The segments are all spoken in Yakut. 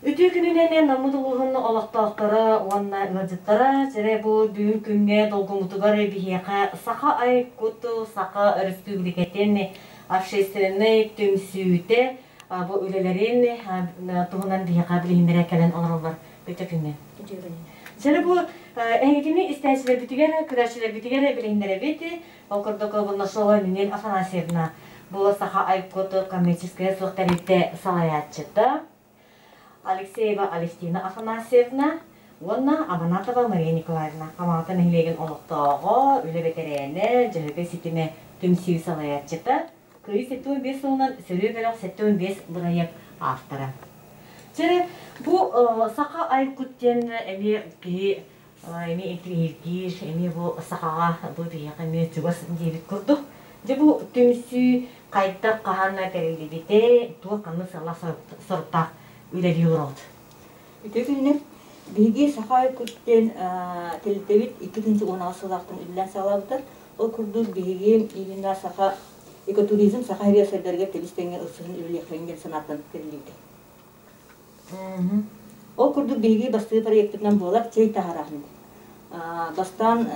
Үтүө күнүнэн Наммыт улууһун олохтоохторо уонна ыалдьыттара сирэ бу бүгүн күҥҥэ долгумутугар биһиэхэ Саха Айкут Саха Өрөспүүбүлүкэтин общественнай түмсүүтэ бу үлэлэрин туһунан биһиэхэ билиһиннэрэ кэлэн олороллор. Үтүө күнүнэн. Үтүө күнүнэн. Сирэ бу эһигини истээччилэрбитигэр, көрөөччүлэрбитигэр билиһиннэрэбит. Ол курдук Бурнашова Нинель Афанасьевна бу Саха Айкут коммерческая суох тэрилтэ салайааччыта. Алексеева Алевтина Афанасьевна уонна Аманатова Мария Николаевна Хамаҕата нэһилиэгин олохтооҕо, үлэ бэтэрээнэ, Дьөһөгөй ситимэ түмсүү салайааччыта, Кыайыы 75 сылынан Сөрүө бөлөх 75 бырайыак автора. Чэ, бу Саха Айкут диэн эмиэ киһи эмиэ интириэһиргиир, эмиэ бу сахаҕа бу биһиэхэ эмиэ чугас диэбит курдук. Дьэ бу түмсүү хайдах хаһан тэриллибитэ, туох ханнык сыаллаах соруктаах үлэлии олороҕут? Үтүө күнүнэн. Биһиги Саха Айкут диэн тэрилтэбит 2018 сыллаахтан үлэлээн саҕалаабыта. Ол курдук биһиги именно саха экотуризм саха сиригэр сайдарыгар тэбис-тэҥҥэ ылсыһан үлэлиэххэйин диэн санааттан тэриллибитэ. Ол курдук биһиги бастыыр проектпытынан буолар чэй таһараһын. Бастаан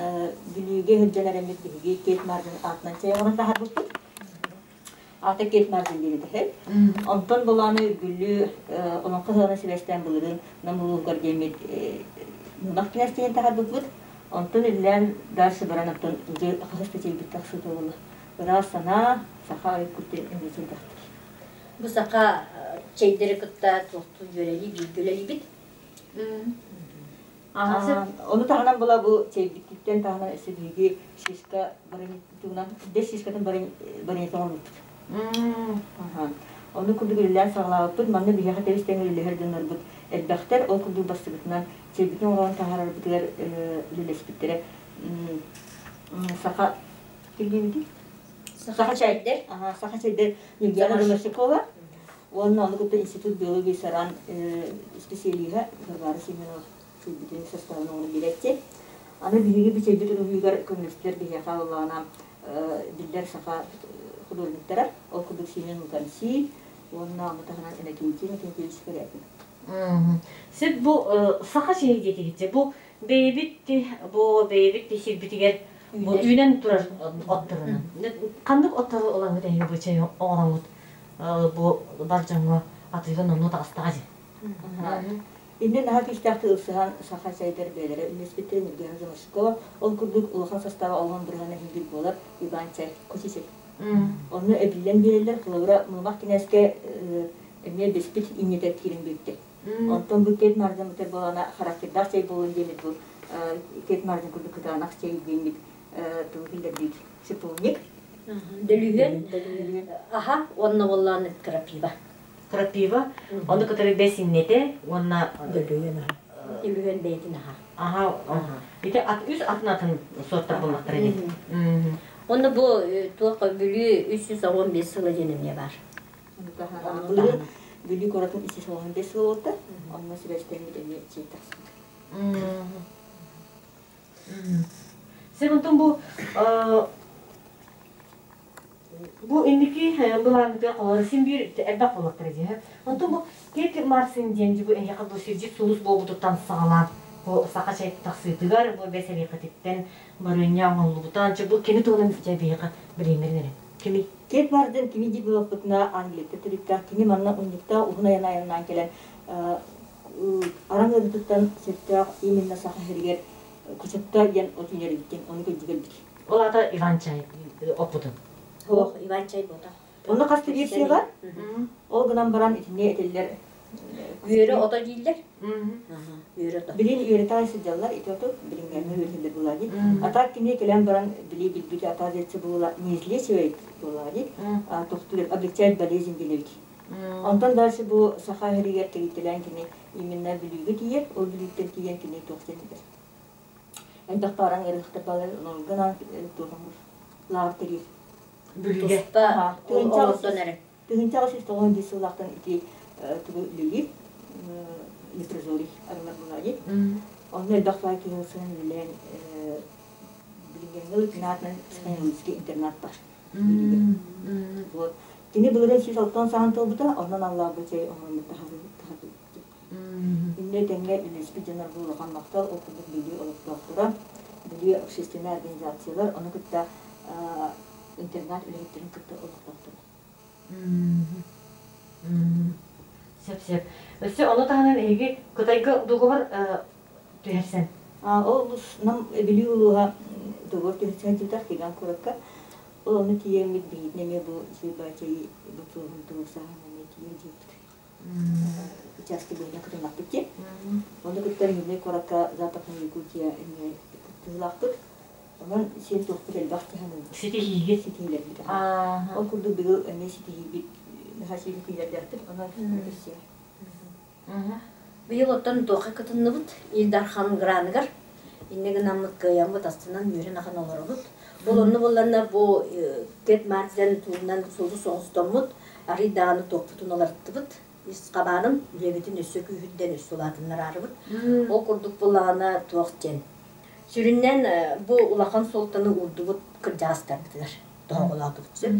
Бүлүүгэ сылдьан эрэммит биһиги Кейт Мартин аатынан чэй оҥорон таһаарбыппыт. Аата Кейт Мартин диэн этэ. Онтон булааны Бүлүү Олоҥхо ыһыаҕынан сибээстээн былырыын Нам улууһугар диэммит Мунах кинээс диэн таһаарбыппыт. Онтон үллээн дальше баран оттон уже хаһыс да чэйбит тахсыыта буолла. Ыраас санаа, саха айыккут диэн эмиэ чэйдэхтик. Бу саха чэйдэри кытта туохтуу дьүөрэлии бииргэ үлэлиибит. Ону таһынан була бу чэйбиттиттэн таһынан өссө биһиги шишка баранитынан бэс шишкатын баранитын оҥорбуппут. Ону курдук үлэлээн саҕалаабыппыт. Манна биһиэхэ тэбис тэҥ үлэлэһэр дьоннорбут элбэхтэр. Ол курдук бастыбытынан чэйбитин оҥорон таһаарарбытыгар үлэлэспиттэрэ. Саха ким Саха чайдэр. Саха чайдэр Ньургуяна Ромашикова уонна ону кытта Институт биологии Саран исписэлииһэ Варвара Семенова чэйбитин составын оҥорон биэрээччи. Аны биһиги бу чэйбит уруһуйугар көмөлөстүлэр биһиэхэ буоллаҕына биллэр саха художниктара, ол курдук Семен Луканси уонна ону таһынан Иннокентий Иннокентьевич Корякин. Сөп бу саха чэйи диэтигитчэ бу бэйэбит бу бэйэбит сирбитигэр бу үүнэн турар отторунан ханнык оттору ылаҥҥыт эһиги бу чэй оҥороҥҥут бу бар дьоҥҥо атыыга номнуо таҕыстаҕа дии. Иннин наһаа күүстээхтик ылсыһан саха чайдар бэйэлэрэ үллэспиттэрин Евгения Заморского ол курдук улахан састааба олоһон бырыһана иһин буолар Иван чай, кучу чай. Онно эбиллэн биэрэллэр, холобура Мымах кинээскэ эмиэ бэспит инньэтэ киирэн биэрдэ. Онтон бу Кейт Марден бутер буолана характердаах чэй буолун диэмит бу Кейт Марден курдук кытаанах чэй диэммит тугу биллэрдиит шиповник. Дөлүһүөн. Аха, уонна буоллаан крапива. Крапива, ону кытары бэс иннэтэ уонна Дөлүһүөн аха. Дөлүһүөн бэйэтин аха. Аха, ити ат үс атын атын суоттар буллахтар эбит. Онно бу туох Бүлүү 315 сыла диэн эмиэ бар. Былырыын Бүлүү куоратын 315 сыл буолта. Онно сибээстэммит эмиэ чэй тахсыбыт. Сен онтон бу бу инники былааҥҥытыгар холоро син биир элбэх буолуохтара дии. Онтон бу Кейт Марсин диэн бу эһиэхэ бу сирдьит сулус буолбутуттан саҕалаан бу саха чэй тахсыытыгар бу бэс эриэхэтиттэн барыанньа оҥоһуллубута. Бу кини туһунан дьэ биһиэхэ билиһиннэрин эрэ. Кими? Кейт Марден кими диир буоллахпытына Англияттан төрүттээх кини манна унньуктаах уһун айан айаннаан кэлэн араҥ ыарыытыттан сөптөөх именно саха сиригэр Кучутта диэн от үүнэр ону көрдүгэрбит. Ол аата Иван чай оппутун. Суох, Иван чай буолта. Онно хас да версия бар. Ол гынан баран итиннэ этиллэр Үөрэ ото дииллэр. Үөрэ ото. Билин үөрэтэ сылдьаллар ити оту билиҥҥэ үөрэтэллэр буолаа дии. А так кини кэлэн баран били билбит оказывается буола не излечивает буолаа дии, а тохтуур облегчает болезнь диэбит. Онтон дальше бу саха иһигэр кэлийтэлээн кини именно Бүлүүгэ тиийэр, ол Бүлүүттэн тиийэн кини туох диэн элбэх пааран ыарыһахтар баалар, онон туох лааҕыр тэрийэр. Бүлүүгэ. Туспа олордон эрэ. 1895 сыллаахтан ити тугу үлэлиир лепрозорий арылар буолаа Онно элбэх баай киһи ылсан үлэлээн билиҥҥи интернатынан психоаналитический интернат бар. Вот. Кини былырыын 160 саҕан туолбута, онон аллаабы чэй оҥорбут таһаарбыт. Итини тэҥҥэ үлэлэспит дьоннор бу улахан махтал, ол курдук Бүлүү олохтоохторо, Бүлүү общественнай организациялар, ону кытта интернат үлэһиттэрин кытта олохтоохторо. Сөп-сөп. Өссө ону таһынан эһиги Кытайга договор түһэрсэн. Ол Нам Бүлүү улууһа договор түһэрсэн сытар Хиган куоракка. Ол ону тиийэммит биһигини эмиэ бу Сыйбаачайы боппуруоһун туруорсаһан эмиэ тиийэ дьиэппит. Участка быһыына кытыннахпыт диэн. Ону кытта Мирнэй куоракка Западная Якутия эмиэ кыттыылаахпыт. Онон сиэн туохпут элбэх дьаһанын Ситиһиигит. Ситиһиилэрбит. Ол курдук быйыл эмиэ ситиһиибит наһаа ситиһиилэрдээхпит. Онон өссө Быйыл оттон туохха кытынныбыт? Ил Дархан граныгар. Инньэ гынаммыт кыайаммыт астынан үөрэн ахан олоробут. Ол онно буолларна бу Кэт Мартин туһунан сулус оҥостоммут, арый даҕаны туохпутун уларыттыбыт. Ис хабаанын үлэбитин өссө күүһүрдэн өссө улаатыннараарыбыт. Ол курдук буоллаҕына туох диэн. Сүрүннээн бу улахан суолтаны уурдубут кырдьаҕастарбытыгар тоһоҕолоотубут сөп.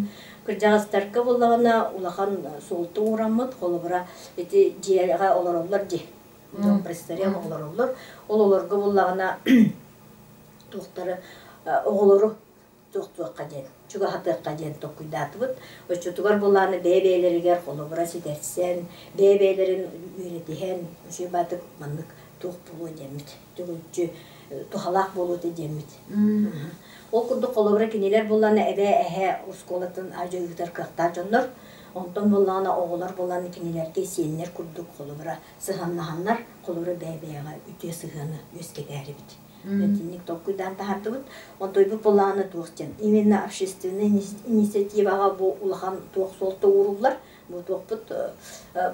Кырдьаҕастарга буоллаҕына улахан суолта уураммыт, холобура ити дьиэҕэ олороллор дии, дом престарелых олороллор. Ол олорго буоллаҕына туохтары оҕолору туохтуохха диэн, чугаһатыахха диэн толкуйдаатыбыт. Оччотугар булааны бэйэ-бэйэлэригэр холобура ситэрсэн, бэйэ-бэйэлэрин үөрэтиһэн, үчүгэй баатык маннык туох буолуо диэммит, төгүлчү туһалаах буолуо этэ диэммит. Ол курдук холобура кинилэр буллаана эбээ-эһээ оскуолатын аадьа ыытар кыахтаах дьоннор, онтон буллаҕына оҕолор буллаана кинилэргэ сиэннэр курдук холобура сыһыаннаһаннар, холобура бэйэ-бэйэҕэ үтүө сыһыаны үөскэтээрибит. Итинник толкуйдаан таһаардыбыт. Онтойбут буллаҕына туох диэн именно общественнай инициативаҕа бу улахан туох суолта ууруллар, бу туохпут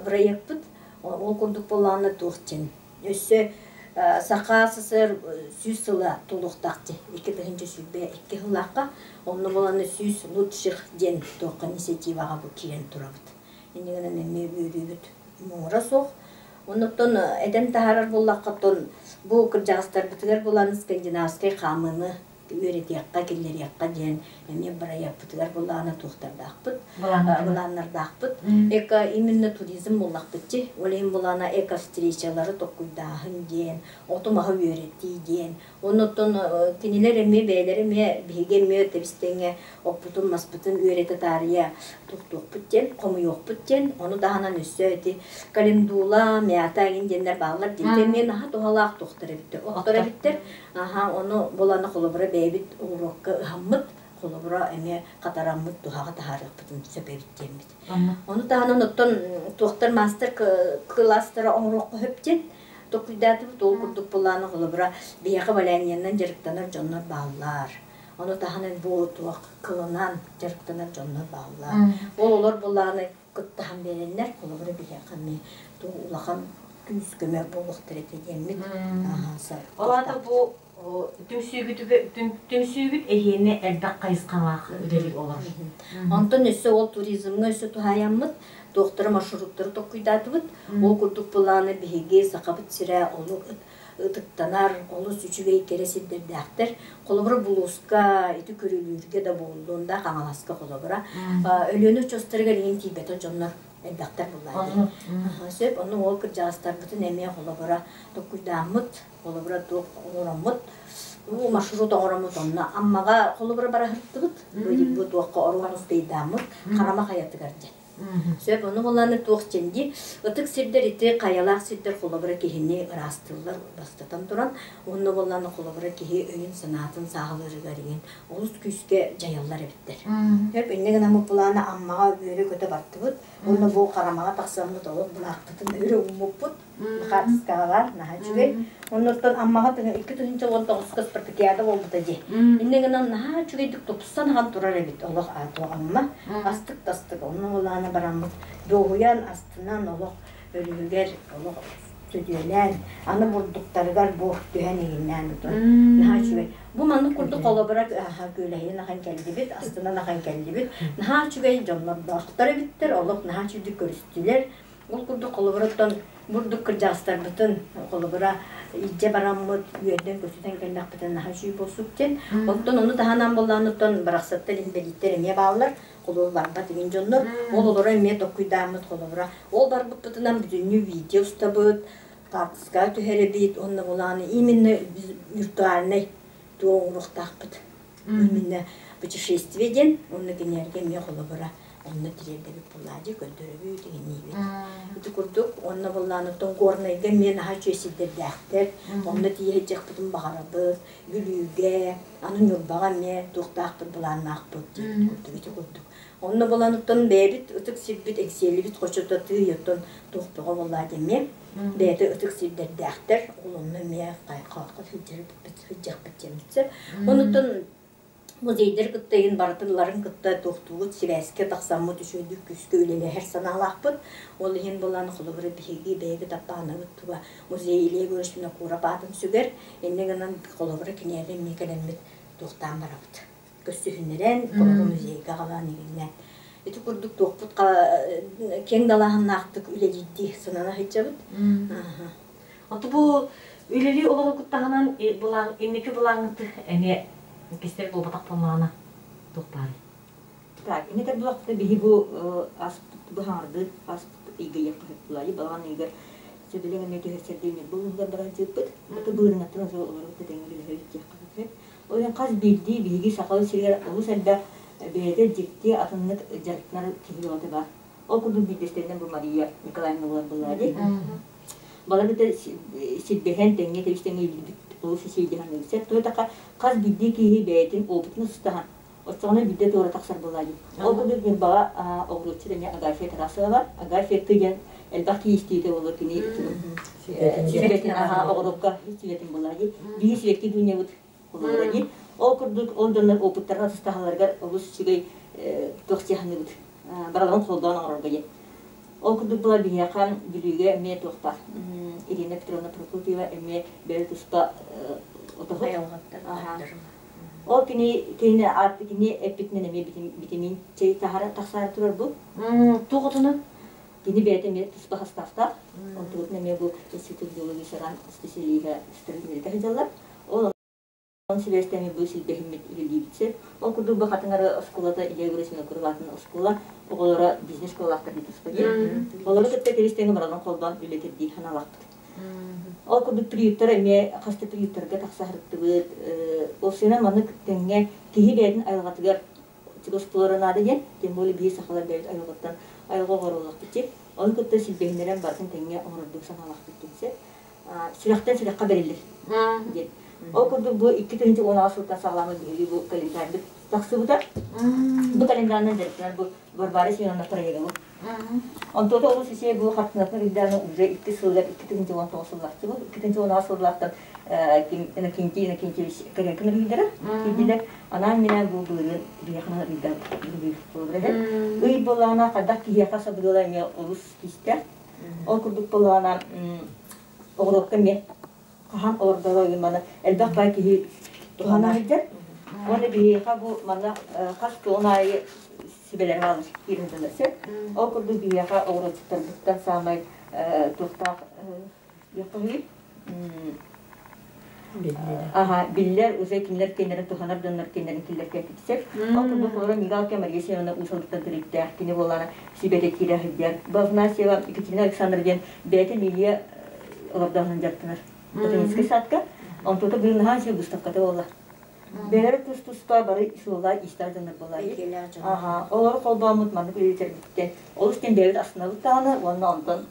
бырайыакпыт. Ол курдук буллаҕына туох диэн өссө Саха СССР 100 сыла туолуохтаах дии 2022 сыллаахха онно буолан 100 лучших диэн туохха инициативаҕа бу киирэн турабыт. Инньэ гынан эмиэ үөрүүбүт муҥура суох. Оннуктан этэн таһаарар буоллахха, оттон бу кырдьаҕастарбытыгар булан скандинавскай хаамыыны үөрэтиэххэ, киллэриэххэ диэн эмиэ бырайыакпытыгар былаана туохтардаахпыт, былааннардаахпыт. Эко именно туризм буоллахпыт дии. Ол иһин былаана эко-встречалары толкуйдааһын диэн, оту-маһы үөрэтии диэн. Оннуттан кинилэр эмиэ бэйэлэрэ эмиэ биһиги эмиэ тэбис-тэҥҥэ оппутун-маспытын үөрэтэ таарыйа туохтуохпут диэн, хомуйуохпут диэн, ону таһынан өссө ити календула, мята эҥин диэннэр бааллар диэн эмиэ наһаа туһалаах туохтар эбиттэр, оттор эбиттэр. Аха, ону буланы холобура бэйэбит уруокка ыһаммыт, холобура эмиэ хатараммыт туһаҕа таһаарыахпытын сөп эбит диэммит. Ону таһынан оттон туохтар маастар кылаастара оҥоруохха сөп диэн толкуйдаатыбыт. Ол курдук былааны холобура биһиэхэ валяниеннан дьарыктанар дьоннор бааллар. Ону таһынан бу туох кылынан дьарыктанар дьоннор бааллар. Ол олор былааны кыттаһан биэрэннэр, холобура биһиэхэ эмиэ туу улахан күүс-көмө буолуохтар этэ диэммит. Ол аата бу түмсүүгүт эһиэнэ элбэх хайысхалаах үлэлии олорор. Онтон өссө ол туризмҥа өссө туһаайаммыт, туохтары маршруттары толкуйдаатыбыт. Ол курдук былааны биһиги Сахабыт сирэ олук ытыктанар, олус үчүгэй кэрэ сирдэрдээхтэр. Холобура, Булууска, ити Күрүлүүргэ да буоллун да, Хаҥаласка холобура. Өлүөнэ очуостарыгар иҥин тиийбэтэх дьоннор элбэхтэр буллаайдыр. Сөп, ону ол кырдьаҕастарбытын эмиэ холобура толкуйдааммыт, холобура туох оҥороммут, уу маршрут оҥороммут онно Аммаҕа холобура бараһыртыбыт, бу туохха оруон успейдааммыт, Харама хайатыгар диэн. Сөп, ону буланы туох дии, ытык сирдэр ити хайалаах сирдэр холобура киһини ыраастыыллар бастатан туран, уонна буоллааны холобура киһи өйүн-санаатын сааһылыырыгар иҥин олус күүскэ дьайаллар эбиттэр. Сөп, инньэ гынан былааны Аммаҕа үөрэ-көтө бардыбыт, уонна бу Харамаҕа тахсаммыт олох былаахпытын өрө ууммуппут, хаартыскаҕа баар, наһаа үчүгэй. Оннуттан Аммаҕа 2019-ка спартакиада буолбута дии. Инньэ гынан наһаа үчүгэйдик тупсан ахан турар эбит олох аатуо Амма. Астык да астык. Онно улаана бараммыт дуоһуйан, астынан олох өрүһүгэр олох сөтүөлээн, аны бурдуктарыгар бу түһэн иһиннээн утун. Наһаа үчүгэй. Бу маннык курдук холобура күөлэһийэн ахан кэллибит, астынан ахан кэллибит. Наһаа үчүгэй дьоннордоохтор эбиттэр, олох наһаа үчүгдүк көрүстүлэр. Ол курдук холобуруттан бурдук кырдьаҕастарбытын холобура илдьэ бараммыт үөрдэн-көтүтэн кэллэхпитинэ наһаа үчүгэй буолсук диэн. Оттон ону таһынан буоллаануттан барахсаттар инбэлииттэр эмиэ бааллар. Холобур барбат игин дьоннор. Ол олоро эмиэ токкуйдааммыт холобура. Ол барбыппытынан бүтүннүү видео устабыт. Хаартыскаҕа түһэрэбит уонна булааны именно виртуальнай туох оҥоруохтаахпыт. Именно путешествие диэн уонна кинилэргэ эмиэ холобура онно тириэрдэбит буллаадьы көрдөрөбүт иҥниибит. Ити курдук уонна буллаанытын Горнайга эмиэ наһаа үчүгэй сирдэрдээхтэр. Онно тиийэ сылдьыахпытын баҕарабыт. Бүлүүгэ, аны Ньурбаҕа эмиэ туохтаахпыт былааннаахпыт диэбит курдук ити курдук. Онно буланыттан бэйэбит ытык сирбит Эҥсиэлибит хочото тыый оттон туох бөҕө буоллаа эмиэ бэйэтэ ытык сирдэрдээхтэр. Ол онно эмиэ хайҕалга сылдьыахпыт диэммит. Онуттан музейдар кытта иһин барытыларын кытта туохтуубут сибээскэ тахсаммыт үчүгэйдик күүскэ үлэлэһэр санаалаахпыт. Ол иһин булан холобура биһиги бэйэбит аппаанабыт туга музей Илья Егорович Винокуров аатын сүгэр. Инньэ гынан холобура киниэхэ эмиэ кэлэммит туохтаан барабыт. Көрсүһүннэрэн, холобура музейга аҕалан иҥиннэ. Ити курдук туохпут киэҥ далааһыннаахтык үлэлиирдии санана сылдьабыт. Оту бу үлэлии олороргут таһынан былаан инники былааҥҥыт эмиэ кистэл буолбатах буоллаҕына туох баарый? Так, иннитэ булахта биһи бу аспыт быһаҥарды аспыт ыйга балаҕан ыйыгар сөбүлэҥ эмиэ түһэрсэрдиин бу улууһугар баран сыыппыт. Аты быырыҥаттан олорбут тэҥҥэ үлэһэбит диэххэ Ол иһин хас биирдии биһиги сахалыы сиригэр олус элбэх бэйэтэ дьикти атыннык дьарыктанар киһи бөҕөтө баар. Ол курдук биирдэстэринэн бу Мария Николаевна буолар буоллаҕа дии. Балар да силбэһэн тэҥҥэ тэбис-тэҥҥэ илдьибит олус сиэйдэһэн ылсар. Туой хас биирдии киһи бэйэтин опытын ыстаһан, оччоҕуна биирдэ туора тахсар буоллаҕа дии. Ол курдук Ньурбаҕа оҕуруотчут эмиэ Агафья Тарасова бар. Агафья ты диэн элбэх киһи истиитэ буолуо кини сүбэтин аха оҕуруокка сүбэтин буоллаҕа дии. Биһи сибэкки дуунньабыт холобура дии. Ол курдук ол дьоннор опыттарын атастаһалларыгар олус үчүгэй туох дьаһаныбыт бараларын холбоон оҥорорго диэн. Ол курдук була биһиэхэ Бүлүүгэ эмиэ туох баар Ирина Петровна Прокопьева эмиэ бэйэ туспа отоһут. Ол кини кини аат кини эппитинэн эмиэ битимин чэй таһара тахсаары турар бу. Туох отунан? Кини бэйэтэ эмиэ туспа составтаах. Онтугутун эмиэ бу институт биологии саран специалиһа үлэлэтэ сылдьаллар. Ол онон сибээстээн бу силбэһиммит үлэлиибит сөп. Ол курдук бу Хатыҥары оскуолата Илья Егорович Винокуров оскуола оҕолоро бизнес-школалаахтар дии туспа диэн. Олору кытта тэбис-тэҥэ баралан холбоон үлэтирдии санаалаахпыт. Ол курдук приюттар эмиэ хас да приюттарга тахса сырыттыбыт. Ол сыана маннык тэҥҥэ киһи бэйэтин айылҕатыгар чугас буолара наада диэн, тем более биир сахалар бэйэбит айылҕаттан айылҕа оҕороллохпут Ону кытта силбэһиннэрэн барытын тэҥҥэ оҥорордук санаалаахпыт диэн сөп. Сүрэхтэн сүрэххэ бэриллэр диэн. Ол курдук бу 2016 сылтан саҕаламмыт биһиги бу календарьбыт тахсыбыта. Бу календарынан дьарыктанар бу Варвара Семеновна проега бу. Онтуота олус үчүгэй бу хартыынатын ыйдааны уже икки сылыгар 2019 сыллаахчы бу 2016 сыллаахтан Иннокентий Иннокентьевич Корякин ыйдара киирдилэр. Анаан минээн бу былырыын биһиэхэ ыйда ый буоллаҕына хайдах киһиэхэ сабыдыала эмиэ олус күүстээх. Ол курдук буоллаҕына оҕуруокка эмиэ хаһан олордоро маны элбэх бай киһи туһана сылдьар. Уонна биһиэхэ бу манна хас туон аайы сүбэлэр баалар киирэн сөп. Ол курдук биһиэхэ оҕуруотчуттарбыттан саамай туохтаах Аха, биллэр, уже кинилэр кинилэрин туһанар дьоннор кинилэрин киллэргэ тиксэр. Ол курдук олорон Мигалка Мария Семеновна Уус-Алдыттан төрүттээх кини буоллаана сүбэтэ киирэ сылдьар. Бу Афанасьева Екатерина Александровна диэн бэйэтин Лилия олордооһунан дьарыктанар. Ботаническай садка. Онтуота быйыл наһаа үчүгэй выставката буолла. Бэлэр тус-туспа бары суоллаах иистээх дьоннор буоллар. Аха, олору холбооммут маннык үлэлэтэрбиттэн олус диэн бэйэбит астынабыт даҕаны уонна онтон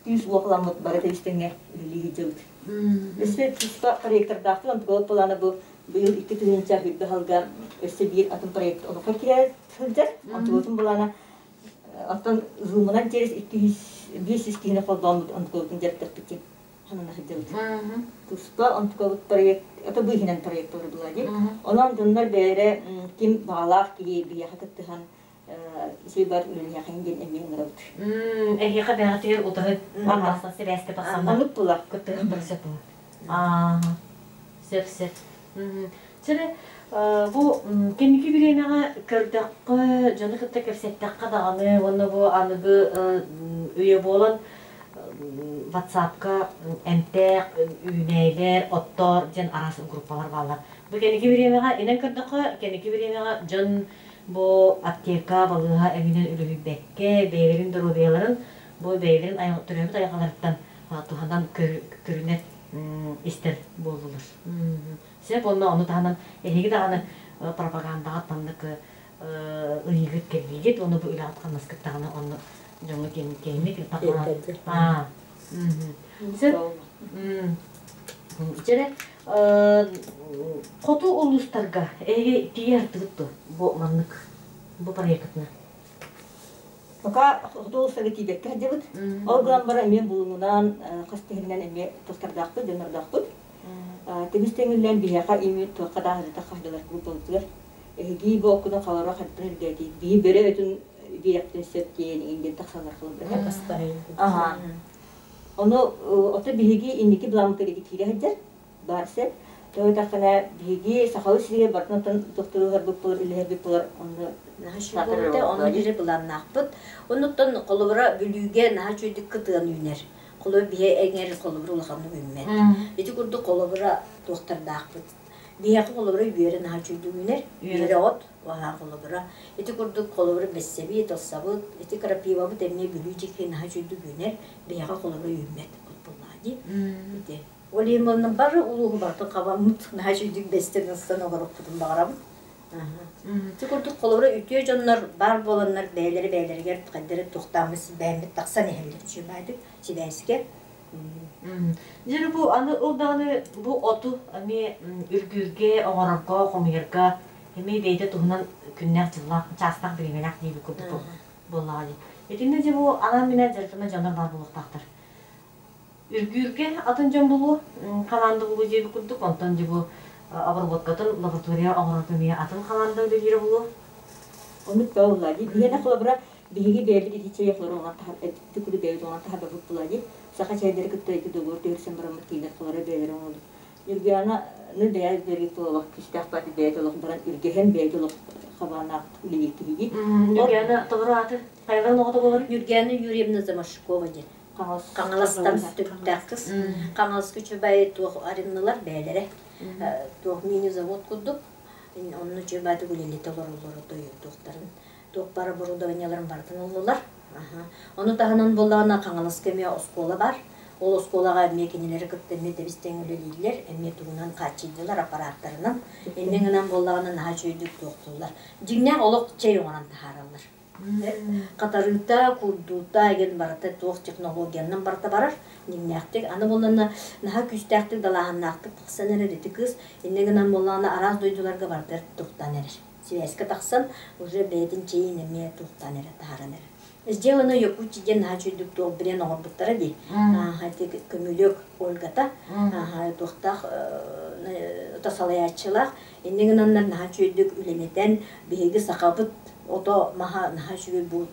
күүс уохламмыт бары тэбис-тэҥҥэ үлэлии сылдьабыт. Өссө туспа проектордаахпыт, онтукабыт былаана бу быйыл 2000 үрдү аһылга өссө биир атын проект олоххо киирэ сылдьар. Онтукабытын былаана оттон зумунан через 200 киһини холбооммут онтукабытын дьарыктаппыт диэн санана сылдьабыт. Туспа онтукабыт проект, это быыһынан проект была дии. Онон дьоннор бэйэрэ ким баҕалаах киһи биһиэхэ кыттыһан сибар үлэлиэхин диэн эмиэ ыҥырабыт. Эһиэхэ бэҕэтигэр утары тахсан сибээскэ тахсаннар. Оннук була. Кыттыһан сөп була. Аа, сөп сөп. Чэрэ, бу кэнники бириэмэҕэ көрдөххө, дьону кытта кэпсэттэххэ даҕаны уонна бу аныгы үйэ буолан WhatsApp-ка эмтээх үүнээйилэр, оттор диэн араас группалар бааллар. Бу кэнники бириэмэҕэ, инэн көрдөххө, кэнники бириэмэҕэ дьон бу аптека, балыыһа эҥинэн үлүһүйбэккэ, бэйэлэрин доруобуйаларын, бу бэйэлэрин төрөөбүт айылҕаларыттан туһанан көрүнэ истэр буоллулар. Сөп онно ону таһынан эһиги даҕаны пропагандаҕа маннык ыйыгыт кэллигит уонна бу үлэҕит хамнаскыт даҕаны онно дьоҥҥо киэҥник аа Сөп. Дьэрэ хоту улуустарга эһиги тиийэ артыгыт дуо бу маннык бу проектына? Пока хоту улуустарга тиийбэккэ сылдьабыт. Ол гынан баран эмиэ булунунан хас тиһиннэн эмиэ тустардаахпыт, дьоннордоохпут. Тимис тэҥиллэн биһиэхэ ими туохха да аһарыта хаһдылар группабытыгар. Эһиги бу оккутун халара хаттан үргээтий. Биһи бөрө өтүн биэрэхтин сөп диэн индин тахсаллар холобура. Аха. Ону ото биһиги инники былааммытыгар ити киирэ сылдьар. Баар сөп. Тоҕо диэтэххинэ биһиги сахалыы сиригэр барытын оттон тохторуһарбыт буолар, үлэһэрбит буолар, онно Наһаа үчүгэй буолбута, онно бири былааннаахпыт. Оннуттан холобура Бүлүүгэ наһаа үчүгэйдик кытыан үүнэр. Холобура биһи эҥэр холобура улаханнык үүммэт. Ити курдук холобура туохтардаахпыт. Биһиэхэ холобура үөрэ наһаа үчүгэйдик үүнэр. Үөрэ от, аһаа холобура. Ити курдук холобура бэссэбит, оссабыт, ити крапивабыт эмиэ Бүлүү диэки наһаа үчүгэйдик үүнэр. Биһиэхэ холобура үүммэт от буоллаҕа дии. Ити. Ол иһин буолла бары улууһу барытын хабаммыт, наһаа үчүгэйдик бэстэн ылсан олоруохпутун баҕарабыт. Ити курдук холобура үтүө дьоннор баар буоланнар бэйэлэрэ бэйэлэригэр хайдары туохтааммыт силбээммит тахсан иһэллэр үчүгэйдик сибээскэ. Дьэ бу аны ол даҕаны бу оту эмиэ үргүүргэ, оҥорорго, хомуйарга эмиэ бэйэтэ туһунан күннээх-дьыллаах, чаастаах бириэмэлээх диэбит курдук буоллаҕа дии. Итиннэ дьэ бу анаан-минээн дьарыктанар дьоннор баар буолуохтаахтар. Үргүүргэ атын дьон булуо, хамаанда булуо диэбит курдук, онтон дьэ бу обработкатын лаборатория оҥорорго эмиэ атын хамаанда үлэлиирэ буолуо. Оннук да буолла дии. Биһиэнэ холобура биһиги бэйэбит ити чэй холору оҥорон таһар ити курдук бэйэбит оҥорон таһарбаппыт буолла дии. Саха чэйдэрэ кытта ити договор түһэрсэн бараммыт кинилэр холоро бэйэлэрэ оҥороллор. Ньургуйаана ну бэйэ бэргит олох күүстээх баати бэйэтэ олох баран үргэһэн бэйэтэ олох хабааннаах үлэлиир киһигит. Ньургуйаана толору ааты хайаларын оҕото буолар? Ньургуйаана Юрьевна Замашкова диэн. Хаҥаластан түптээх кыс. Хаҥаласка үчүгэй туох арыннылар бэйэлэрэ. Туох мини-завод курдук. Онно үчүгэй үлэлэтэ олороллор туохтарын туох баар оборудованиеларын барытын ыллылар. Ону таһынан буоллаҕына Хаҥаласка эмиэ оскуола бар. Ол оскуолаҕа эмиэ кинилэри кытта эмиэ тэбис-тэҥ үлэлииллэр, эмиэ тугунан хааччыйдылар аппарааттарынан. Инньэ гынан буоллаҕына наһаа үчүгэйдик туохтууллар. Дьиҥнээх олох чэй оҥорон таһаараллар. Хатарыыта, курдуута игин барыта туох технологиянан барыта барар дьиҥнээхтик. Аны буоллаҕына наһаа күүстээхтик, далааһыннаахтык тахсан эрэр ити кыыс. Инньэ гынан буоллаҕына араас дойдуларга барытыгар туохтаан эрэр. Сибээскэ тахсан уже бэйэтин чэйин эмиэ туохтаан эрэ таһааран эрэр. Сделано Якутия диэн наһаа үчүгэйдик туох бренд оҥорбуттара дии. Ааха ити көмүлүөк Ольгата ааха туохтаах салайааччылаах. Инньэ гынаннар наһаа үчүгэйдик үлэлэтэн биһиги сахабыт ото маһа наһаа үчүгэй бу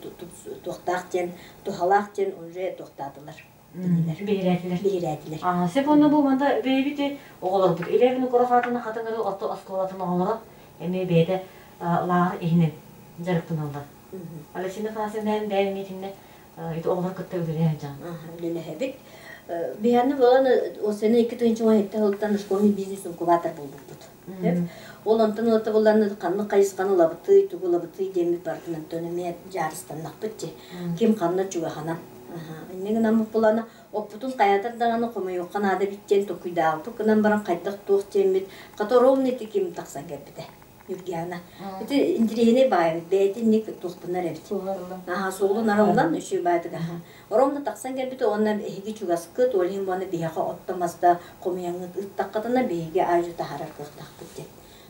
туохтаах диэн туһалаах диэн уже туохтаатылар кинилэр. Биһирээтилэр. Биһирээтилэр. Аа, сөп онно бу манда бэйэбит оҕолорбут Илья Винокуров аатынан Хатыҥыры орто оскуолатын оҕолоро эмиэ бэйэтэ лааҕыр иһинэн дьарыктаналлар. Алексей Афанасьевнаһын бэйэм итиннэ ити оҕолор кытта үлэлэһэ сылдьаҕын. Үлэлэһэбит. Биһиэнэ буолан осена 2017 сылтан школьный бизнес инкубатор булбуппут. Ол онтон ылата буллан ханнык хайысханы ылабытый, тугу ылабытый диэммит барытын онтон эмиэ дьаарыстаннахпыт дии. Ким ханна чугаһанан. Инньэ гынан булана оппутун хайатар даҕаны хомуйуохха наада эбит диэн толкуйдаабыппыт гынан баран хайдах туох диэммит хата ровно ити ким тахсан кэлбитэ. Ньургиана. Ити интириэһинэй баайбыт бэйэтин ник туохтанар эбит. Аха суолун арыллан үчүгэй баайдык аха. Ровно тахсан кэлбит уонна эһиги чугаскыт, ол иһин уонна биһиэхэ отто маста хомуйаҥҥыт ыттаххытына биһиги аадьу таһаарар кыахтаахпыт диэн.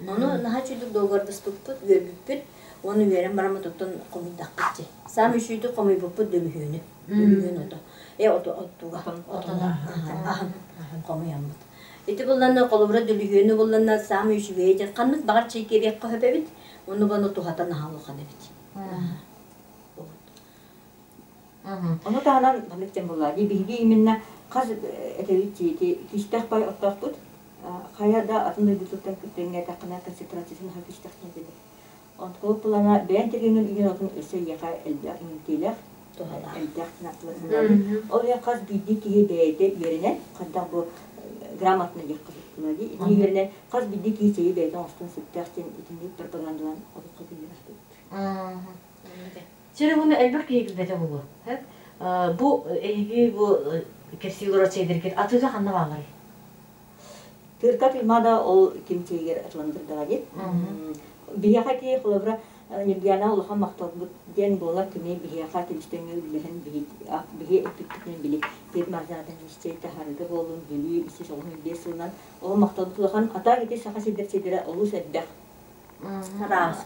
Ону наһаа үчүгдүк договордаспыппыт, үөрбүппүт уонна үөрэн бараммыт оттон хомуйдахпыт дии. Саамай үчүгдүк хомуйбуппут дөлүһүөнү. Дөлүһүөн ото. Э ото оттуга. Отону аһын хомуйаммыт. Ити булланна холобура дөлүһүөнү булланна саамай үчүгэйэ диэн ханнык баҕар чэйкиэриэххэ сөп эбит, ону баны туһата наһаа улахан эбит. Ону таһынан маннык диэн буолла дии биһиги именно хас этэбит ити кистээх пай оттоохпут хайа да атын дойдутуттан тэҥҥээтэххинэ концентрациятын наһаа кистээх диэн этилэр. Онтукабыт былаана бэйэҥ тиргэҥҥин үүнэн отун өссө эйиэхэ элбэх иҥэмтиэлээх элбэх Ол иһин хас биирдии киһи бэйэтэ үөрэнэн, хайдах бу грамотно диэххэ сөп дии. Итини үөрэнэн хас биирдии киһи чэйи бэйэтэ оҥостон сөптөөх диэн итинник пропагандалаан олоххо киллэрэ Чэ, уонна элбэх киһи билбэтэ буолуо. Бу эһиги бу кэпсии олорор чэйдэргит атыыга ханна баалларый? Тырка Туймаада ол ким чэйигэр атыландырдаҕа дии. Биһиэхэ ити холобура Ньургуйаана улахан махталбыт диэн буолар кини биһиэхэ түмүстэҥҥэ үллэһэн биһи эппиппитинэн били Петр Марзанатын чэй таһаарыыга буоллун Бүлүү икки 95 сылынан ол махталбыт улахан а так ити саха сирдэр чэйдэрэ олус элбэх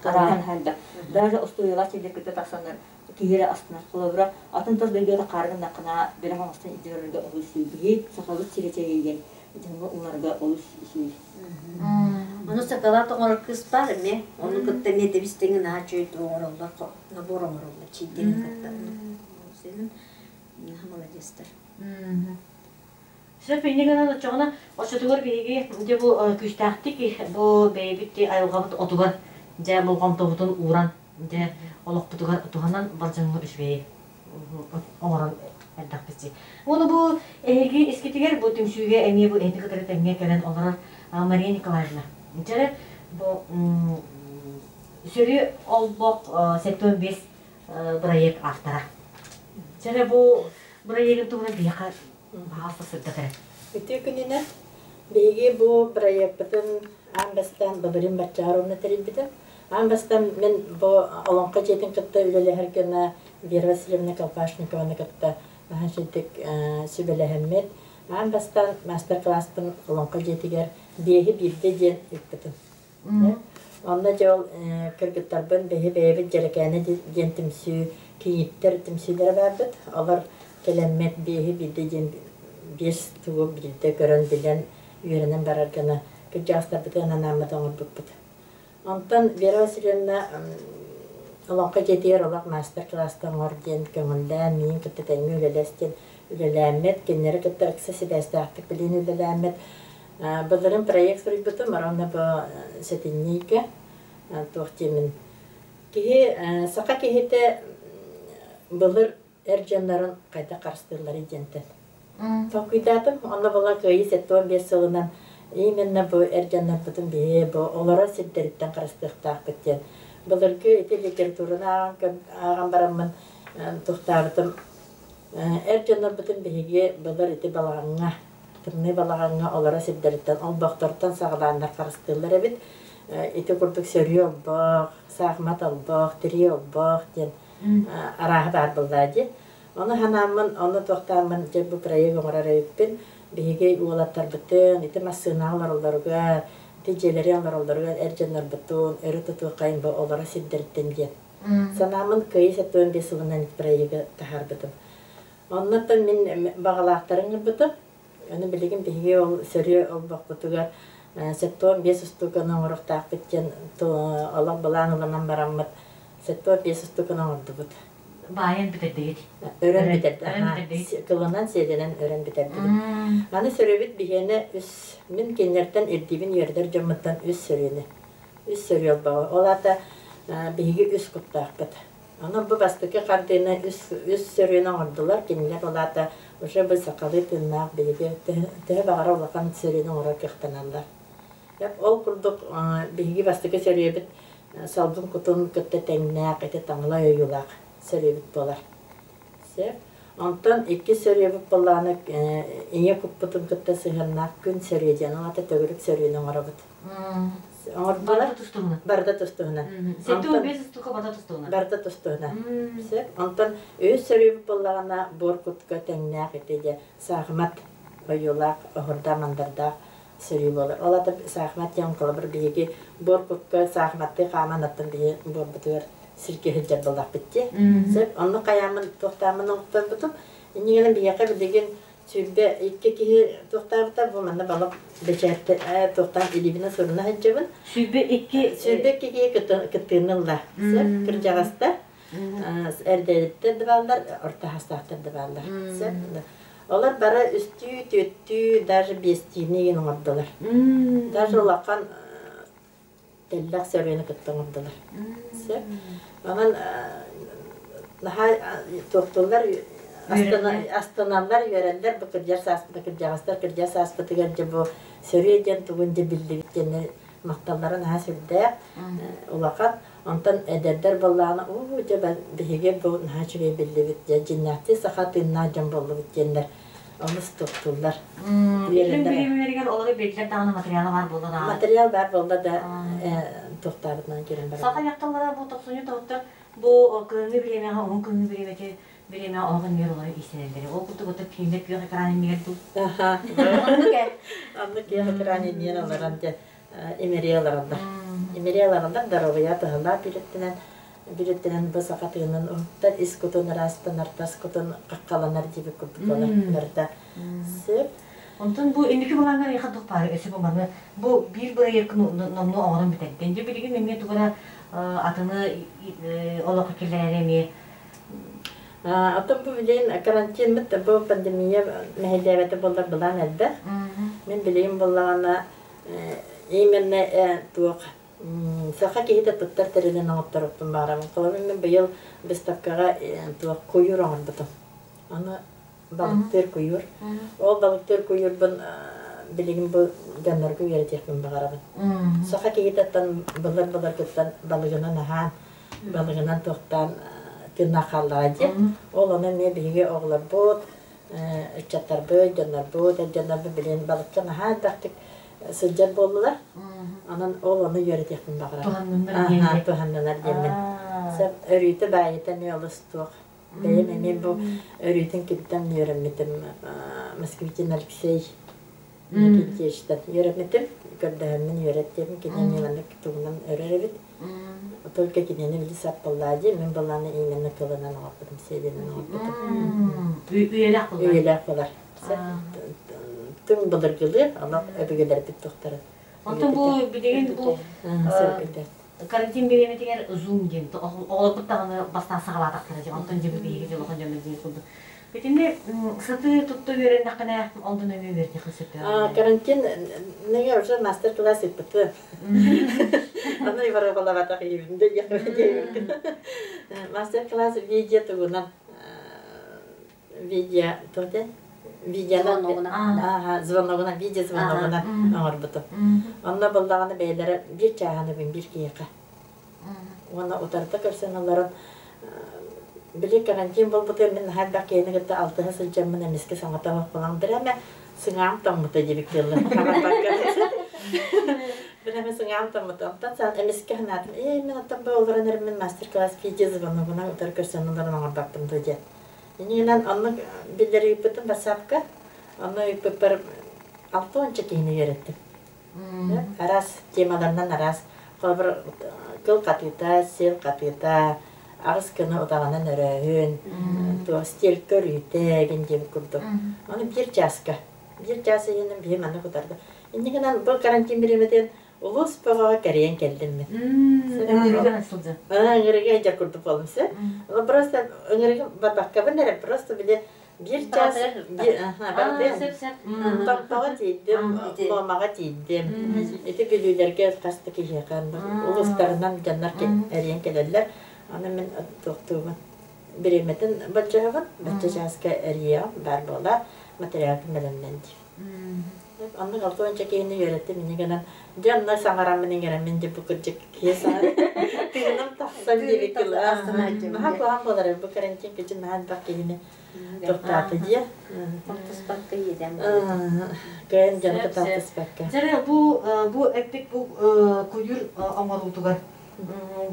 арааһын элбэх даже остуоруйалаах чэйдэр кытта тахсаннар киһи эрэ астынар холобура атын тас дойдуга хаарыгыннаххына бэлэх оҥостон илдьэ барарга олус үчүгэй сахабыт сирэ чэйэ дьоҥҥо уунарга олус үчүгэй. Ону сакалаат оҥорор кыыс баар эмиэ. Ону кытта эмиэ тэбис-тэҥи наһаа үчүгэй оҥороллор, набор оҥороллор чиидэрин кытта. Сенин наһаа маладьыастар. Сөп инньэ гынан оччоҕуна оччотугар биһиги дьэ бу күүстээхтик бу бэйэбит айылҕабыт отугар дьэ болҕомтобутун ууран дьэ олохпутугар туһанан бар дьоҥҥо үчүгэйи оҥорон эрдэхпит дии. Уонна бу эһиги искитигэр бу түмсүүгэ эмиэ бу эһиги кытары тэҥҥэ кэлэн олорор Мария Николаевна. Дьэ бу Сүрү олбох 75 бырайыак автора. Дьэ бу бырайыагын туһунан биһиэхэ баҕалса сырдат эрэ. Үтүө күнүнэн биһиги бу бырайыакпытын аан бастаан Бабырин Баччааровна тэрийбитэ. Аан бастаан мин бу Олоҥхо дьиэтин кытта үлэлэһэр гына Вера Васильевна Колпашникованы кытта наһаа үчүгдүк сүбэлэһэммит. Аан бастаан маастар-кылааспын Олоҥхо дьиэтигэр биэһи биирдэ диэн ыыппытым. Онно дьэ ол кыргыттарбын биһи бэйэбит Дьэрэкээнэ диэн түмсүү кийииттэр түмсүүлэрэ баарбыт. Олор кэлэммит биэһи биирдэ диэн биэс тугу биирдэ көрөн билэн үөрэнэн барар гына кырдьаҕастарбытын анааммыт оҥорбуппут. Онтон Вера Васильевна Олоҥхо дьиэтигэр олох маастар-кылааста оҥор диэн көҥүллээн, миигин кытта тэҥҥэ үлэлэс диэн үлэлээммит, кинилэри кытта ыкса сибээстээхтик билин үлэлээммит. Былырын проект суруйбутум, ровно бу сэтинньигэ туох диэмин. Киһи, саха киһитэ былыр эр дьоннорун хайдах харыстыылларый диэнтэн толкуйдаатым. Онно була Кыайыы 75 сылынан именно бу эр дьоннорбутун биһи бу олорор сирдэриттэн харыстыахтаахпыт диэн. Былыргы ити литератураны ааҕан бараммын туохтаабытым эр дьоннорбутун биһиги былыр ити балаҕаҥҥа тымныы балаҕаҥҥа олорор сирдэриттэн олбохтортон саҕалааннар харыстыыллар эбит. Ити курдук сөрүө олбох, саахымат олбох, тирии олбох диэн арааһа баар буоллаа дии. Ону санааммын, ону туохтааммын дьэ бу проект оҥорор эбиппин. Биһиги уолаттарбытын ити массыынаҕа олороллоругар, ити дьиэлэри олороллоругар эр дьоннорбутун өрө тутуоххайын бу олоро сирдэриттэн диэн. Санааммын Кыайыы 75 сылынан ити проегы таһаарбытым. Оннуттан мин баҕалаахтарын ыҥырбытым. Аны билигин биһиги ол сөрүө олбохпутугар 75 устууканы оҥоруохтаахпыт диэн олох былаан ылынан бараммыт 75 устууканы оҥордубут. Баайан бүтэрдигит. Өрөн бүтэрдэ. Кылынан сиэлинэн өрөн бүтэрдибит. Аны сөрүөбүт биһиэнэ үс мин кинилэртэн ирдиибин үөрдэр дьоммуттан үс сөрүөнү. Үс сөрүө олбоҕу. Ол аата биһиги үс куттаахпыт. Онон бу бастакы хардыыны үс, үс сөрүөнү оҥордулар. Кинилэр ол аата уже бу сахалыы тыыннаах биһиги төһө баҕара улахан сөрүөнү оҥорор кыахтаналлар. Ол курдук биһиги бастакы сөрүөбүт салгын кутун кытта тэҥнээх ити таҥалай ойуулаах сөрүөбүт буолар. Сөп. Онтон иккис сөрүөбүт буоллаҕына ийэ куппутун кытта сыһыаннаах күн сөрүө диэн, ол аата төгүрүк сөрүөнү оҥоробут. Оҥордулар. Барыта тустуһунан. Барыта тустуһунан. 75 устука барыта тустуһунан. Барыта тустуһунан. Сөп. Онтон үһүс сөрүөбүт буоллаҕына буор кутка тэҥнээх ити дьэ саахымат ойуулаах, оһурдаах-мандардаах сөрүү буолар. Ол ата саахымат диэн холобур биһиги буор кутка саахыматтыы хааман аттан биһи буорбутугар сиргэ сылдьар буоллахпыт дии. Сөп. Онно хайааммын туохтааммын оҥотторбутум. Иннигинэн биһиэхэ билигин 22 киһи туохтаабыта бу манна балык бэчээттэ туохтаан илиибинэн суруна сылдьабын. 22 22 киһи кыттыыны ылла. Сөп. Кырдьаҕастар эрдэриттэр да бааллар, орто саастаахтар да бааллар. Сөп. Олор бары үстүү, түөртүү, даже биэстиини игин оҥордулар. Даже улахан тэллэх сөрүөнү кытта оҥордулар. Сөп. Онон наһаа туохтууллар астыналлар, үөрэллэр бу кырдьар сааспыта кырдьаҕастар кырдьар сааспытыгар дьэ бу сөрүө диэн тугун дьэ биллибит диэн махталлара наһаа сүрдээх улахан. Онтон эдэрдэр буоллаҕына уу дьэ биһиги бу наһаа үчүгэй биллибит дьэ дьиннээхтии саха тыыннаах дьон буоллубут диэннэр. Олус туттуллар. Иллэҥ бириэмэлэригэр олору биэрдилэр даҕаны материала баар буолла даҕаны. Материал баар буолла да туохтаабытынан киирэн барар. Саха дьахталлара бу тохсунньу тоһуттар бу кыһыҥҥы бириэмэҕэ уһун кыһыҥҥы бириэмэти бириэмэҕэ оһох иннигэр олору иистэнэллэр. Ол курдук ото кинилэр күөх экран иннигэр дуу. Оннук ээ. Оннук күөх экран иннигэр олорон дьэ имэрийэ олороллор. Имэрийэ олороллор доруобуйа туһалаах бириттинэн Бириттэнэн бу саха тыынын уһуктар, ис кутун ыраастанар, тас кутун хаххаланар диэбит курдук буолар барыта. Сөп. Онтон бу инники былааҥҥар эйиэхэ туох баары өссө бу маны бу биир бырайыаккын номнуо оҥорон бүтэрдин. Дьэ билигин эмиэ тугу эрэ атыны олоххо киллэрэри эмиэ Оттон бу билигин карантиммыт бу пандемия мэһэйдээбэтэ буоллар былаан элбэх. Мин билигин буоллаҕына именно туох Саха киһитэ туттар тэрилин оҥотторбуппун баҕарабын. Холобур, мин быйыл выставкаҕа туох куйуур оҥорбутум. Аны балыктыыр куйуур. Ол балыктыыр куйуурбун билигин бу дьоннорго үөрэтиэхпин баҕарабын. Саха киһитэттэн былыр-былыргыттан балыгынан аһаан, балыгынан туохтаан тыыннаах хааллаҕа дии. Ол ону эмиэ биһиги оҕолорбут, ыччаттарбыт, дьоннорбут, эр дьоннорбут билигин балыкка наһаа элбэхтик сылдьар буоллулар. Онон ол ону үөрэтиэхпин баҕарабын. Туһанныннар диэн. Туһаннынар диэммин. Сөп өрүүтэ баайыта эмиэ олус туох. Бэйэм эмиэ бу өрүүтүн кимтэн үөрэммитим Москвитин Алексей Никитичтан үөрэммитим. Көрдөһөммүн үөрэттим. Кини эмиэ маннык тугунан өрөр эбит. Только кинини били саппаллаа дии. Мин былааны именно кылынан оҥорбутум, сиэлинэн оҥорбутум. Үйэлээх буолар. Үйэлээх буолар. Түҥ былыргылыы олох өбүгэлэрбит туохтарын. Онтон бу билигин бу карантин бириэмэтигэр Zoom диэн оҕолорбут даҕаны бастаан саҕалаатахтара дии. Онтон дьэ биһиги дьэ улахан дьоммут диэн курдук. Итинни сатыы тутта үөрэннэххинэ онтон эмиэ үөрэтиэххэ сөп. Карантин неге уже мастер-класс ыыппыты. Аны иварабалабатах иибин да Мастер-класс видео тугунан видео туох видеонан Звоногунан. звоногунан видео звоногунан оҥорбутум. Онно буллаҕына бэйэлэрэ биир чааһаны биир киһиэхэ. Уонна утарыта көрсөн олорон били карантин буолбутугар мин наһаа элбэх киһини кытта алтыһа сылдьаммын эмискэ саҥата суох буолан бирэмэ сыҥаам тоҥмута диэбит кыыллар Бирэмэ сыҥаам тоҥмута. Онтон саан эмискэ санаатым, ээ мин оттон бу олорон эрэммин мастер-класс видео звоногунан утары көрсөн олорон оҥорбоппун дуо диэн. Иннинэн оннук биллэр ыыппытым бассаапка. Онно ыыппыппар 60 киһини үөрэттим. Араас темаларынан араас. Холобур, кыл хатыыта, сир хатыыта, аҕыс кыны утаҕынан өрөөһүн, туох стиль көрүүтэ гин диэбит курдук. Ону биир чааска. Биир чаас иһинэн биһи маннык утарда. Инньэ гынан бу карантин бириэмэтин Улуус бөҕөҕө кэрийэн кэллим мин. Ыҥырыга сылдьан. Ыҥырыга сылдьар курдук буоллум сэ. Просто ыҥырыга барбаккабын эрэ просто били биир чаас Томпоҕо тиийдим, Муомаҕа тиийдим. Ити Бүлүүлэргэ хас да киһиэхэ улуустарынан дьоннор эрийэн кэлэллэр. Аны мин туохтуубун бириэмэтин болдьоһобун, бачча чааска эрийиэҕим баар буола материалгын бэлэмнэн диир. Оннук 60 киһини үөрэттим инньэ гынан дьэ онно саҥараммын иҥэрэммин дьэ бу кырдьык киһи саҥа тыыным тахсан диэбит наһаа куһаҕан буолар бу карантин кичи наһаа элбэх киһини туохтаата диэ Тохтуспакка иэдээн кыайан дьону кытта алтыспакка Дьэ бу бу эппит бу куйур оҥоруутугар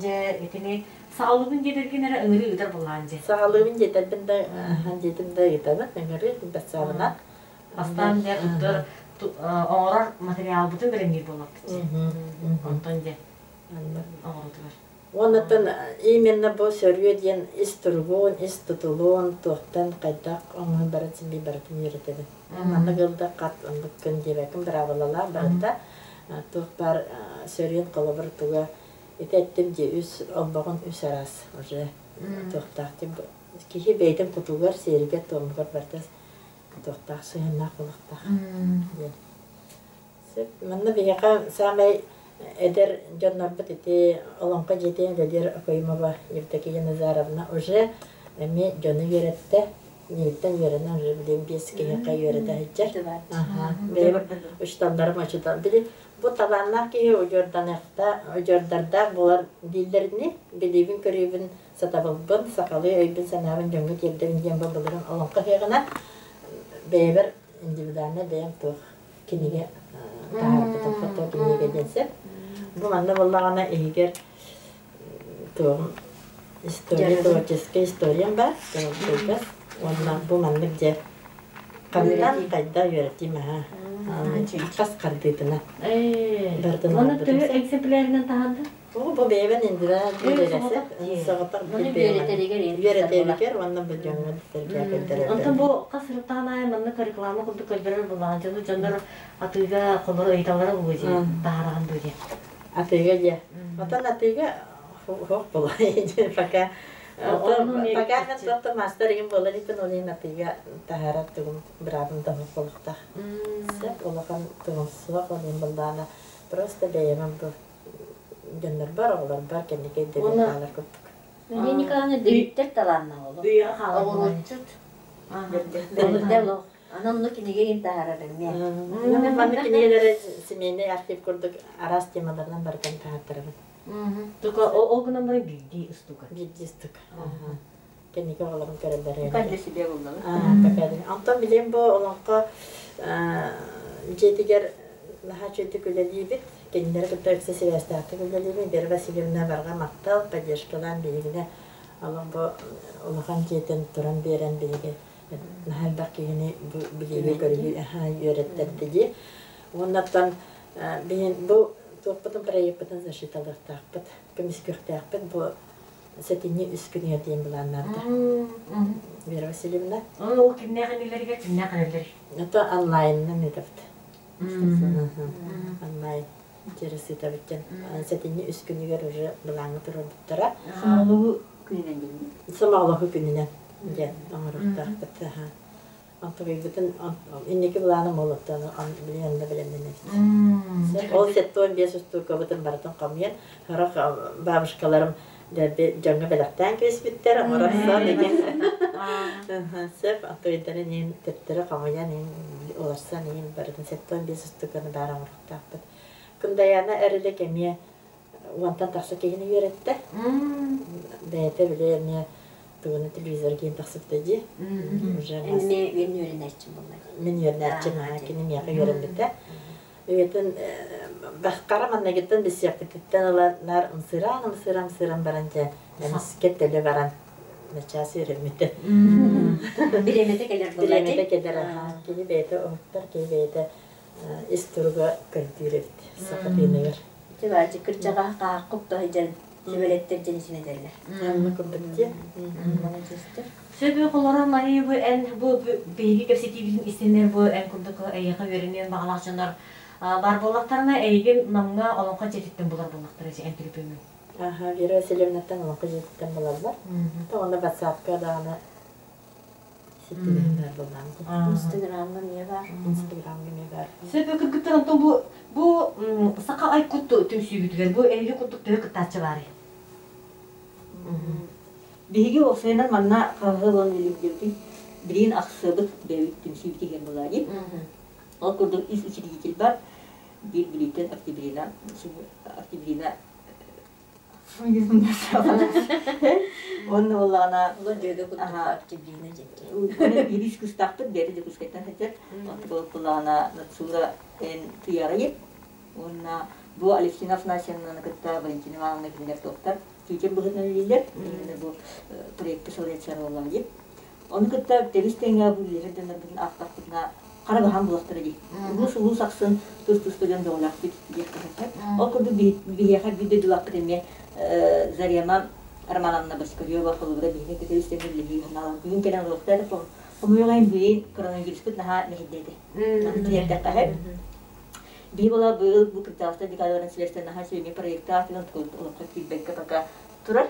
дьэ итини саҕалыыбын диэтэргин эрэ ыҥырыы ыытар буоллаҕын дьэ саҕалыыбын диэтэрбин да диэтим да ыытабын ыҥырыы бассаабынан Бастаан дьэ туттар оҥорор материалбытын бэлэмниир буоллахпыт дии. Онтон дьэ оҥорутугар. Уоннаттан именно бу сөрүө диэн ис туругун, ис тутулун, туохтан хайдах оҥоһун баран син биир барытын үөрэтэбин. Маннык ылда хат оннук күн диэбэккин быраабылалаах барыта туох баар сөрүөн холобур туга ити эттим дии үс олбоҕун үс араас уже туохтаах киһи бэйэтин кутугар, сиэригэр, туомугар барыта туохтаах сыһыаннаах буолуохтаах диэн. Сөп. Манна биһиэхэ саамай эдэр дьоннорбут ити Олоҥхо дьиэтин үлэлиир Окоемова Евдокия Назаровна уже эмиэ дьону үөрэттэ. Миигиттэн үөрэнэн уже билигин биэс киһиэхэ үөрэтэ сылдьар. Бэйэм учууталларым учуутал. Били бу талааннаах киһи удьуорданыахта, удьуордардаах буолар дииллэрини билиибин-көрүүбүн сатабылбын, сахалыы өйбүн-санаабын дьоҥҥо тиэрдэбин диэн бу былырын олоҥхо ыһыаҕына. Бэйэбэр индивидуальнай бэйэм туох кинигэ таһаарбытым фото кинигэ диэн сөп. Бу манна буоллаҕына иһигэр туоҕум история, творческая историям бар, кылгас. Уонна бу маннык дьэ хантан хайда үөрэтиим аһа. Хас хардыытына. Бардын Оны төһө экземплярынан таһаардын? Бу бэйэбин индивидуальный соҕотох үөрэтэригэр уонна бу дьоҥҥо көрдөрөр. Онтон бу хас сырыттаҕын аайы маннык реклама курдук көрдөрөр буоллаҕа дьону дьоннор атыыга холоро ыйыталлара буолуо дии таһаараҕын дуу диэн. Атыыга дьэ. Отон атыыга хоох буолуо пока пока мен туохта мастер игин буолар итин ол иһин атыыга таһаарар тугум быраабым да буолуохтаах. Сөп улахан тугум суох ол иһин буоллаҕына просто бэйэм бу дьоннорбор, оҕолорбор кэнники өйдөбүл хаалар курдук. Мария Николаевна дэгиттэр талааннаах олох. Үйэҕэ хаалар Оҕуруотчут. Бэрдэ олох. Аны онно кинигэ иһин таһаарар эмиэ. Мен маннык кинигэлэри семейный архив курдук араас темаларынан барытын таһааттарабын. Только ол гынан баран биирдии устука. Биирдии устука. Кэнники оҕолорум көрөллөр. Пока для себя буллаҕа. Пока. Онтон билим бу олоҥхо дьиэтигэр наһаа үчүгдүк үлэлиибит. Кинилэри кытта ыкса сибээстээхтик үлэлиибин. Вера Васильевна барҕа махтал, поддержкалаан биһигини олох бу улахан дьиэтин туран биэрэн биһиги наһаа элбэх киһини билиини көрүү үөрэттэрдэ дии. Уоннаттан биһин бу туохпутун проекпытын защиталыахтаахпыт, көмүскүөхтээхпит бу сэтинньи үс күнүгэр диэн былааннаабыта. Вера Васильевна. Ол кимнээх иннилэригэр кимнээх эрэллэр? Это онлайнынан ыытабыт. Онлайн через ыытабыт диэн. Сэтинньи үс күнүгэр уже былааҥҥа туруорбуттара. Сомоҕолоһуу күнүнэн диэн. Сомоҕолоһуу күнүнэн диэн оҥоруохтаахпыт. Онтугуйбутун инники былааным буолуохтан билин онно бэлэмнэнэбит. Ол 75 устуукабытын барытын хомуйан, сорох бабушкаларым дьоҥҥо бэлэхтээн кэбиспиттэр, оҥорорсон деген. Сөп, онтуйдарын иин төттөрү хомуйан иин уларсан иин барытын 75 устууканы баар оҥоруохтаахпыт. Кындайаана Эрилик эмиэ уонтан тахса киһини үөрэттэ. Бэйэтэ били эмиэ тугуна телевизор киин тахсыбыта дии. Уже Эмиэ мен үөрэнээччим буолла. Мин үөрэнээччим, кини миэхэ үөрэммитэ. Үйэтин хара маннагыттан билсиэхпититтэн ыла наар ымсыраан ымсыраан ымсыраан баран дьэ эмискэ төлө баран начаас үөрэммитэ. Бириэмэтэ кэлэр буолла Бириэмэтэ кэлэр кини бэйэтэ уһуктар, кини бэйэтэ ис туруга көрдүүр эбит саха тыыныгар. Ити баачы кырдьаҕаһы хааххып тоһуйдьан сүбэлэттэр дьэн синэтэллэр. Анна курдук дии. Маладьыастар. Сөбү холоро Мария бу эн бу биһиги кэпсэтиибитин истиннэр бу эн курдук эйиэхэ үөрэниэн баҕалаах дьоннор баар буоллахтарына эйигин Намҥа олоҥхо дьиэтиттэн булар буоллахтара дьэ эн түрүпүөҥҥүн. Аха, Вера Васильевнаттан олоҥхо дьиэтиттэн булаллар. Онно ватсапка даҕаны ситтибэһин баар буоллаҕым. Инстаграмҥа эмиэ баар. Инстаграмҥа эмиэ баар. Сөбү кыргыттар онтон бу бу саха айкут түмсүүбүтүгэр бу эһиги курдук төһө кыттааччы баарый? Биһиги уопсайынан манна хаһы ылан үлэлиибит. Билигин ахсыабыт бэйэбит түмсүүбүт иһин буолаа дии. Ол курдук үс учредитель бар. Биир Бүлүүттэн Октябрина, Октябрина Уонна буоллаҕына Улар дьүөгэ курдук Октябрина диэн. Юрист кыстаахпыт бэйэтэ Дьокуускайтан сылдьар. Онтукалык буоллаҕына Нацура эн Туярайы уонна бу Алевтина Афанасьевнаны кытта Валентина Ивановна кинилэр туохтар тиитин быһыытынан үлэлииллэр. Именно бу проекты салайааччылар буоллаҕа дии. Ону кытта тэбис тэҥҥэ бу үлэлэр дьоннорбутун аахтахпытына хара баһаам булахтара дии. Улуус улуус ахсын тус-туспа дьон бөҕөлөөхпүт диэххэ сөп. Ол курдук биһиэхэ биир дойдулаахпыт эмиэ Зарема Романовна Бочкарева холобура биһиги кытта тэбис тэҥҥэ үлэлии санаалаах бүгүн кэлэн олоруохтара да хомуйуоҕайын билигин коронавируспут наһаа мэһэйдээтэ. Аны тиэрдэххэ сөп. Биһи була быйыл бу кырдьаҕастар декадаларын силэстэн наһаа үчүгэй проектаах дьон олоххо киирбэккэ пока турар.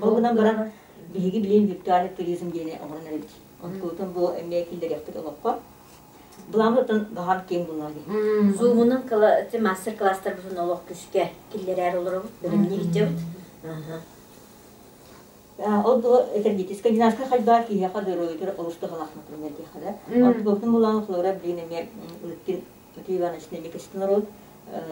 Ол гынан баран биһиги билигин виртуальный туризм диэни оҥорон эрэбит. Онтукутун бу эмиэ киллэриэхпит олоххо. Былааммытын баҕар киэҥ буллаҕа дии. Зумунан мастер-класстарбытын олох күскэ киллэрээр олоробут, бэлэмнии сылдьабыт. Ол дуо энергетическай династия хайбаа киһиэхэ доруобуйатыгар олус туһалаах например диэххэ да. Онтукутун булаан Флора билигин эмиэ Лыткин Матвей Иванович эмиэ кэстин оруот.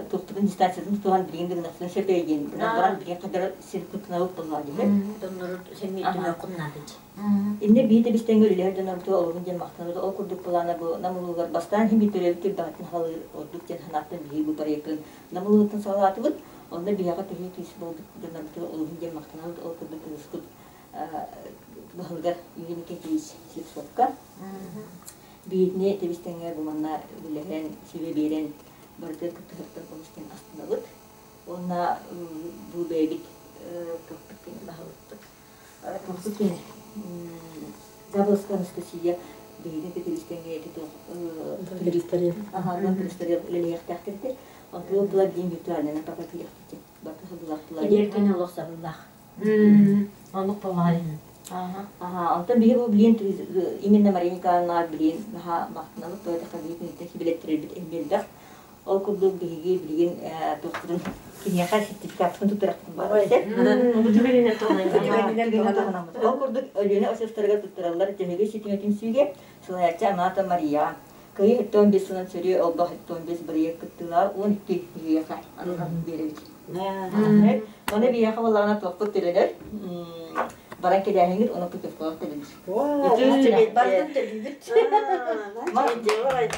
Туохтутун дистанциятын тутуһан билигин да гынахтын сөп диэн гынан баран билигин хадара сир куттанабыт буоллаҕа дии. Доннору сэмиэттин оккуннаады. Инне биир тэбистеҥҥэ үлэһэр дьонорбутугар олорун диэн махтанабыт. Ол курдук былаана бу Нам улууһугар бастаан иһин биир төрөөбүт түрбэҕиттэн халыыр ордук диэн санааттан биһиги бу проектын Нам улууһуттан саҕалаатыбыт. Онно биһиэхэ төһүү күүс буолбут дьоннорбутугар олуһун диэн махтанабыт. Ол курдук улууспут баһылыгар Юрий Никитич Слепцовка биһигини тэбистэҥҥэ бу манна үлэлэһэн, сүбэ биэрэн барытыгар кыттыһартан олус диэн астынабыт. Уонна бу бэйэбит туохпут кини баһылыкпыт туохпут кини Заболоцкая Анастасия биһигини тэбистэҥҥэ ити туох престарел үлэлиэхтээхтэр. Онтуга була диэн виртуальнынан пока киириэхпит барыта сабыллаах. Илиэркэни олох сабыллаах. Оннук буоллаҕай. Аха, онтон биһи бу билиэн именно Мария Николаевнаҕа билиэн наһаа махтанабыт, тоҕо диэтэххэ биһи киниттэн сибилэттэрэрбит элбэх. Ол курдук биһиги билигин туохпутун киниэхэ сертификатпытын туттарахпытын баҕарабыт. Ол курдук Өлүөнэ очуостарыгар туттараллар Дьөһөгөй ситимэ түмсүүгэ салайааччы Амата Мария Кыайыы 75 сылын сөрүө олбох 75 бырайыак кыттыылаах 12 киһиэхэ ананан биэрэбит. Маны биһиэхэ буоллаҕына туохпут төлөнөр, баран кэлээһиҥҥит уонна путевкалар төлөнөр. Барытын төлүүбүт.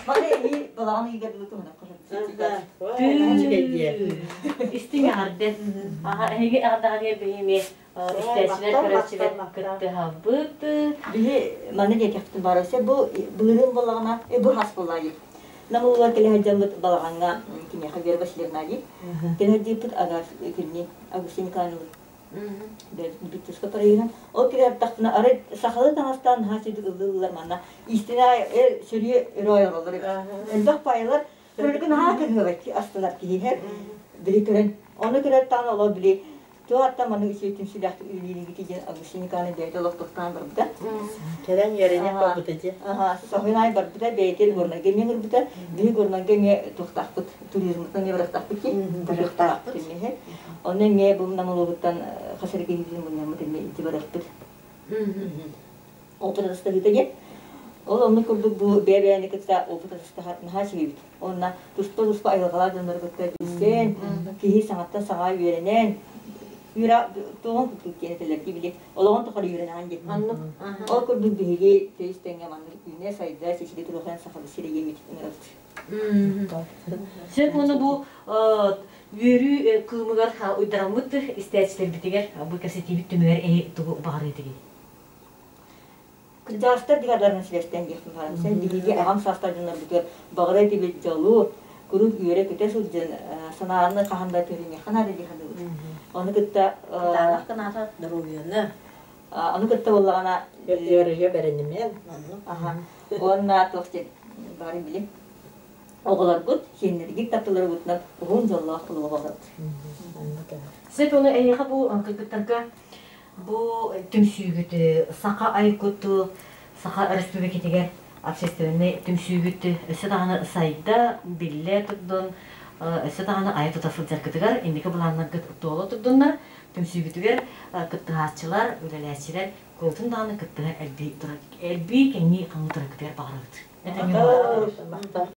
Маны эһии балаҕан ыйыгар дылы туһунан Истиҥ эҕэрдэ. Эһиги эҕэрдэҕитигэр биһи истээччилэр, көрөөччүлэр кыттыһабыт. Биһи манна диэтэхпитин баарайса бу былырыын буоллаҕына бу хас буоллаайы. Нам улууһугар кэлэ сылдьаммыт балаҕаҥҥа киниэхэ Вера Васильевна дии. Кэлэ сылдьыппыт кинини Августина Николаевна Бүттүскэ парыйынан. Ол кирэттахпына арай сахалыы таҥастаан наһаа сүүрдүк ыллыыллар манна. Истина сөрүө өрө ойороллор. Элбэх паайалар көрөргө наһаа кыһыабай астылар киһиһэр. Били көрөн. Ону көрөттаан олор били Туохтан маннык үчүгэй түмсүүлээхтик үлэлииргитий диэн Августина Николаевна бэйэтэ олох тохтоон барбыта. Кэлэн үөрэнэ барбыта дии. Соһуйан аай барбыта, бэйэтигэр Горнайга эмиэ ыҥырбыта. Биһи Горнайга эмиэ туохтаахпыт, туризмыттан эмиэ барыахтаахпыт дии. Барыахтаахпыт. Онно эмиэ бу Намыловыттан хас эрэ киһибитин мунньаммыт эмиэ илдьи барыахпыт. Опыт атастаһыыта диэн. Ол оннук курдук бу бэйэ-бэйэни кытта опыт атастаһар наһаа үчүгэйбит. Уонна туспа-туспа айылҕалаах дьоннору кытта билсэн, киһи саҥаттан саҥа үөрэнэн, үөрэ туоҕун курдук диэн этэллэр дии били олоҕун тухары үөрэнэҕин диэн. Оннук. Ол курдук биһиги төйүс тэҥҥэ маннык үүнэ сайда чэчири туруохайан сахабыт сирэйимит ыҥырабыт. Сөп уонна бу үөрүү кыымыгар уйдараммыт истээччилэрбитигэр бу кэпсэтиибит түмүгэр эһи тугу баҕарыытыгый? Кырдьаҕастар дигардарын силэстэн диэхпин баҕарабын. Сен биһиги аҕам саастаах дьоннорбутугар баҕара этибит дьолу, куруук үөрэ-көтө сылдьан санааны хаһан да түһэриниэххэ наада дии саныыбыт. Ону кытта Кытаанах гынаата доруобуйаны. Ону кытта буоллаҕына Үөрүүгэ бэринимиэн. Аха. Уонна туох диэн баарын билим. Оҕолоргут, сиэннэргит тапталларгытынан уһун дьоллоох олоҕу олорут. Сөп ону эйиэхэ бу кыргыттарга Бу түмсүүгүт Саха Айкуту Саха Өрөспүүбүлүкэтигэр общественнай түмсүүгүт өссө даҕаны сайда, биллэ турдун, өссө даҕаны айа тута сылдьаргытыгар инники былааннаргыт туола турдуннар, түмсүүгүтүгэр кыттыһааччылар, үлэлээччилэр куотун даҕаны кыттыһа элбии турар, элбии кэҥии хаҥыы тураргытыгар баҕарабыт. Этэҥҥэ буолаҕыт.